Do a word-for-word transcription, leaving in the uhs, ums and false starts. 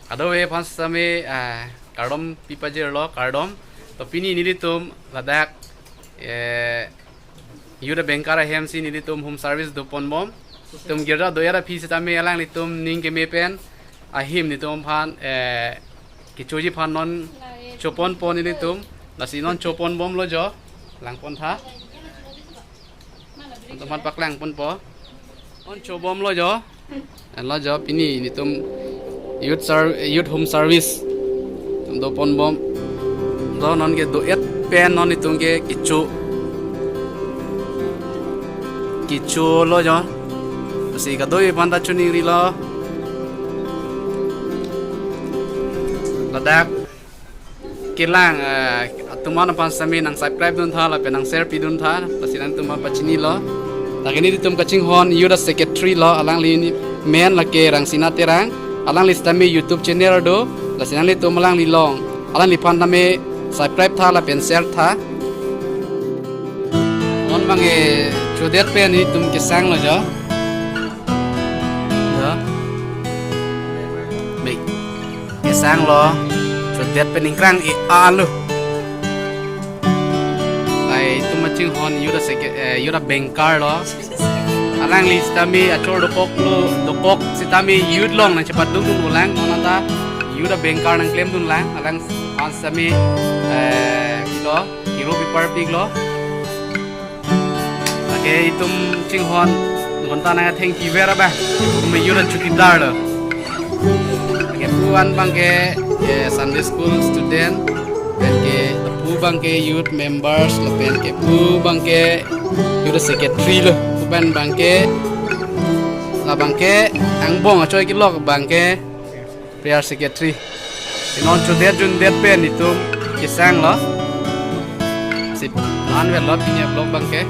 Kadokave aphan sitame, eh, kardom pipajirlo, kardom. To pini nelitum ladak, eh, Youth Bengkar ahemsi nelitum home service doponbom. Itum girja do-et aphi sitame alanglitum ning keme pen ahim nelitum aphan, eh, kechoji aphan non choponpo nelitum. Lasi non choponbomlo jo. Langpontha. Nelitum aphan paklangponpo. Non chobomlo jo. Lo jo pini nelitum youth ser-, youth home service nelitum doponbom. Do non ke do-et pen non nelitum ke kecho. Kecholo jo. Lasi kadokave aphanta choningrilo. Ladak kelang, eh, atum aphan sitame nang subscribe duntha lapen nang share piduntha, lasi nangtum aphan pachinilo. Lake nelitum kachinghon youth secretary lo, alangli amen lake Rangsina Terang, alangli sitame YouTube channel do, lasi nanglitum alangli along, alangliphan tame subscribe tha lapen share tha. Non abangke chodet pen nelitum kesanglo jo. Jo. Baik. Kesanglo. Chodet pen ingkrang-e alo. Laitum kachinghon youth seke-, eh, youth Bengkar lo. Alangli sitame achor dokoklo, dokok sitame youth along nangchepadukdun ulang. Nonta youth Bengkar nangklemdunlang. Alangphan sitame, eh, ilo, hero pipar piklo. Lake itum chinghon gonta nang atheng piver abang. Itum youth chutidar lo. Lake pu-an abangke, eh, Sunday school student. Pen ke pu abangke youth members lapen ke pu abangke youth secretary lo. Pu pen abangke labangke angbong achoi kelok abangke prayer secretary. Non chodet jundet pen itum kesanglo. Sip, non velo pini a-vlog abangke.